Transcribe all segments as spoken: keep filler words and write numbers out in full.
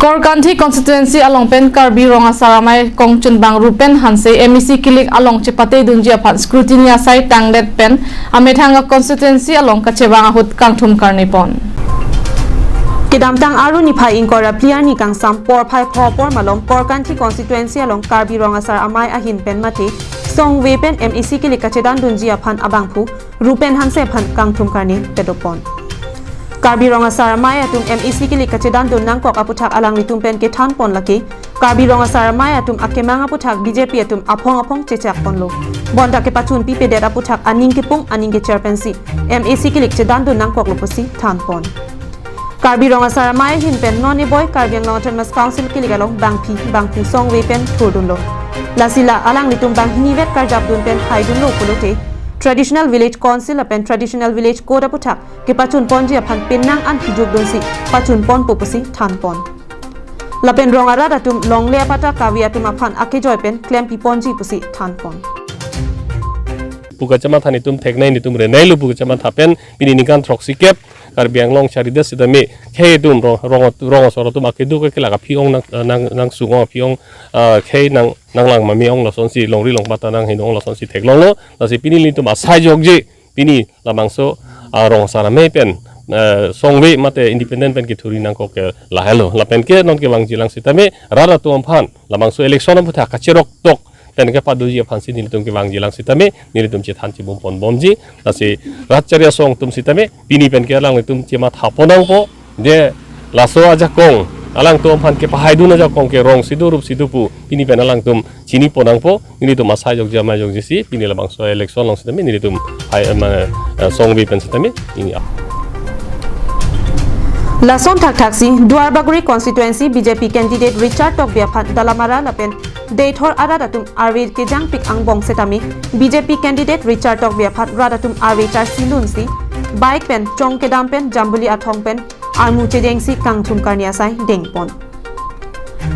Korkanthi constituency along pen Karbi Rong Asar Amei kongchunbang Rupen Hanse M A C kilik along chepate dunji aphan scrutiny asai tangdet pen amethang a constituency along kachevang ahut kangthum karni pon. Kedamtang Aru niphai ingkoi ra phli arni kangsam porphai pho apor malom Korkanthi constituency along Karbi Rong Asar Amei ahin pen mate songve pen M A C kilik kachedan dunji aphan abangphu Rupen Hanse aphan kangthum karni pedopon. Karbi Rong Asar Amei atum M A C kilik kachedan dun nangkok aputhak alanglitum pen kethan pon lake Karbi Rong Asar Amei atum akemang aputhak B J P atum aphong aphong chechak ponlo. Bonta kepachun pipedet aputhak aning kepung aning kecher pensi M A C kilik chedan dun nangkoklo pusi than pon. Karbi Rong Asar Amei ahin pen non eboi Karbi Anglong Autonomous Council kilik along bangphi bangphu songve pen thurdunlo. Lasi la alanglitum banghini vet karjap dun pen haidunlo pulote Traditional Village Council lapen Traditional Village Code aputhak kepachun ponji aphan penang an hijuk dunsi pachun ponpo pusi than pon. Lapen rong arat atum longle apatta kave atum aphan akejoi pen klempi ponji pusi than pon. Pu kachematha netum theknei netum reneilo pu kachematha pen pini ningkan throksi kep Karbi Anglong charidet sitame khei atum rong rong rong asor atum akeduk ke kelak aphi-ong nang nang nang sung-ong aphi-ong, ah, khei nang nanglang mami-ong lasonsi longri longpat ta nang hin-ong lasonsi theklonglo. Lasi pini nelitum asai jokji pini labangso, ah, Rong Asar Amei pen, eh, songve mate independent pen kethuri nangkok ke lahelo. Lapen ke non kevangji lang sitame rat atum aphan labangso election aputhak kacherok tok pen kepadoji aphansi nelitum kevangji lang sitame nelitum chethan chibum pon bomji. Lasi rat chari asong atum sitame pini pen ke alanglitum chematha pon nangpo. Je laso ajakong alangtum aphan kepahaidun ajakong ke rong sidu rup sidu pu pini pen alangtum chini pon nangpo. Nelitum asai jokji amei jokji si pini labangso election along sitame nelitum hai, eh, mane, eh, songve pen sitame ini ah. Lason thakthaksi Duarbagori constituency B J P candidate Richard Tokbi aphan Dalamara lapen Deithor arat atum arve kejangpik angbong setame B J P candidate Richard Tokbi aphan rat atum arve charsi lunsi bike pen chong kedam pen Jambuli Athong pen armu chedengsi kangthum karni asai dengpon.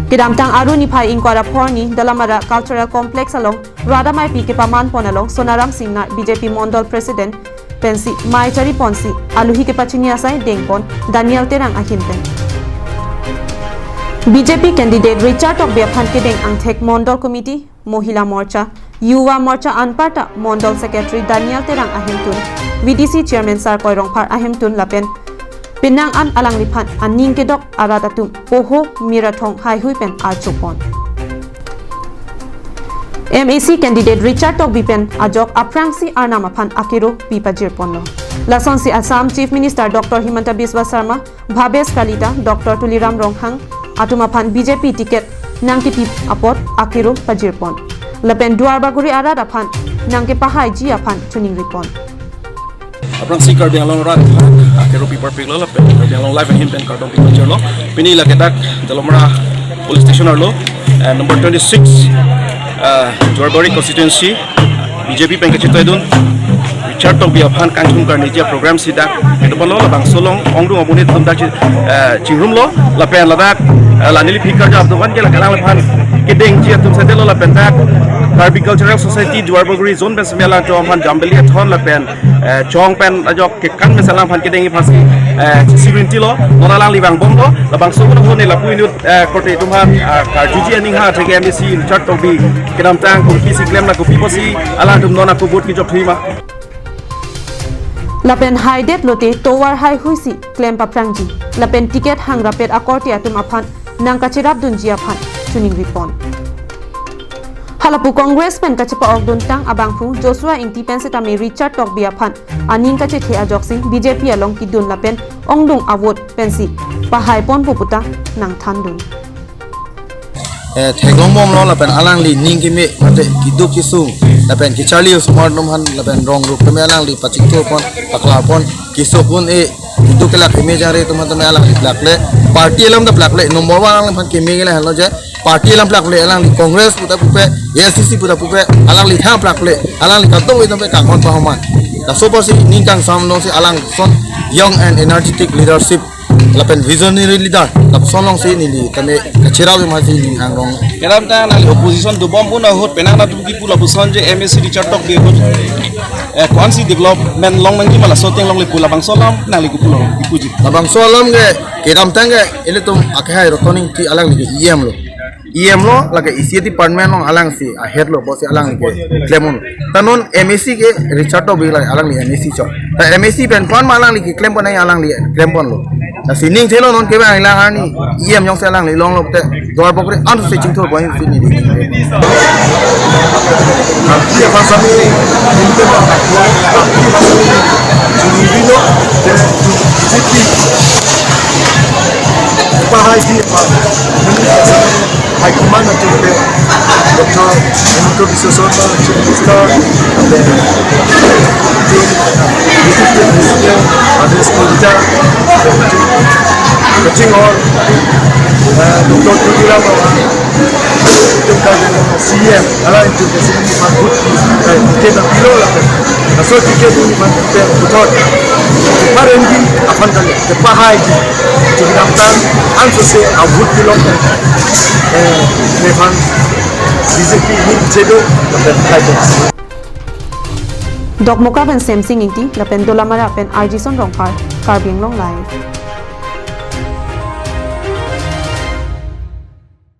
Kedamtang Aru niphai ingkoi ra phli arni Dalamara Cultural Complex along rat ameipi kepaman pon along Sonaram Singnar B J P Mondol President pensi mei chari ponsi aluhi kepachini asai dengpon Daniel Terang ahin pen. B J P candidate Richard Tokbi aphan kedeng angthek Mondol Committee, Mohila Morcha, Yuva Morcha anparta Mondol Secretary Daniel Terang ahemtun, V D C Chairman Sarkoi Rongphar ahemtun lapen penang an alangliphan aning kedok arat atum poho mirathong haihui pen archopon. M A C candidate Richard Tokbi pen ajok aphrangsi arnam aphan akero pi pajirponlo. Lasonsi Assam Chief Minister Doctor Himanta Biswa Sarma, Bhabesh Kalita, Doctor Tuliram Ronghang atum aphan B J P ticket nangkepi apot akero pajirpon. Lapen Duarbagori arat aphan nangkepahaiji aphan choningripon. Aphrangsi Karbi Anglong arat aphan akero pi parpiklo lapen Karbi Anglong Live ahin pen kardom pi pajirlo. Pini lake dak Dalamara Police Station arlo, eh, number twenty-six, eh, Duarbagori constituency B J P pen kachetoidun Richard Tokbi aphan kangthum karniji aprogram si dak kedo palo labangso along ongdung amonit atum dak chi-, eh, chingrumlo lapen ladak, eh, la neli phikar jap atum aphan ke la alangliphan kedengji atum sitelo lapen dak Karbi Cultural Society Duarbagori Zone pen sitame alangtum aphan Jambuli Athong lapen, eh, chong pen ajok kekan pen si alangphan kedengji aphansi, eh, chisi green tea lo, non alangli vangbomlo, labangso un hone lapu inut, eh, korte atum aphan, eh, karjuji aning ha atheke M A C Richard Tokbi kedamtang kopi si klem la kopi pusi alangtum non ako vote kejok thima. Lapen haidet lote tovar haihui si klem paphrangji. Lapen ticket hangrapet akorte atum aphan nangkacherapdunji aphan choningripon. Halapu Congress pen kachepa-okduntang abangphu Joshua Ingti pen sitame Richard Tokbi aphan aning kachethe ajoksi B J P along kedun lapen ongdung avote pensi pahaiponpo puta nangthandun. Eh, theklongbomlo lapen alangli ning keme mate keduk kesung lapen kecharli osomar atum aphan lapen rong rup keme alangli pachingthurpon paklarpon kesopon e keduk kelak keme jangre atum aphan tame alangli plakle party alam ta plakle number one alangliphan keme ke lahenlo je party alam plakle alangli Congress puta pupe A I C C puta pupe alangli thang plakle alangli kadokave tame kanghon pahoman. Laso apotsi ning kangsam alongsi alangson young and energetic leadership lapen visionary leader, lapuson alongsi neli tame kachirap amatsi neli angrong. Kedamtang nangli opposition dobom pu ahut penang atum kipu lapuson je M A C Richard Tokbi ahut, eh, ko-ansi development long nangji ma laso ateng along le pu, labangso alam nangli kopulo kipuji? Labangso alam ke kedamtang ke ilitum akehai Ratan Ingti alangli ke E M lo. E M lo, lake E C department along alangsi a-head lo, bosi alangli keklem un. Ta non M A C ke Richard Tokbi, lake alangli M A C chot. Ta M A C pen ko-an ma alangli keklem pon nangji, alangli klem ponlo. Lasi ning thelo non kevang lang arni E M jongsi alangli longlo te, Duarbagori ansose chingthur pon si neli. Aphi aphan sami, aphi aphan sami, chunibilo, te, chun-, B J P. Pahai di aphan. High Command atum ke, Doctor Himanta Biswa Sarma, Chief Minister, then Deputy President, Rajesh Kalita, then kaching all, uh, Doctor Tuliram Ronghang, itum ke C E M, alanglitum ke C E M aphan vote, eh, ticket pilo lapen. Laso ticket aphan puthot. Parengji aphan kali, kepahai ji. Kedamtang ansose a-vote kelong, eh, nephan B J P ni chedo, lapen kaido. Dokmoka pen Semsing Ingti, lapen Dolamara pen Arjison Rongphar, Karbi Anglong Live.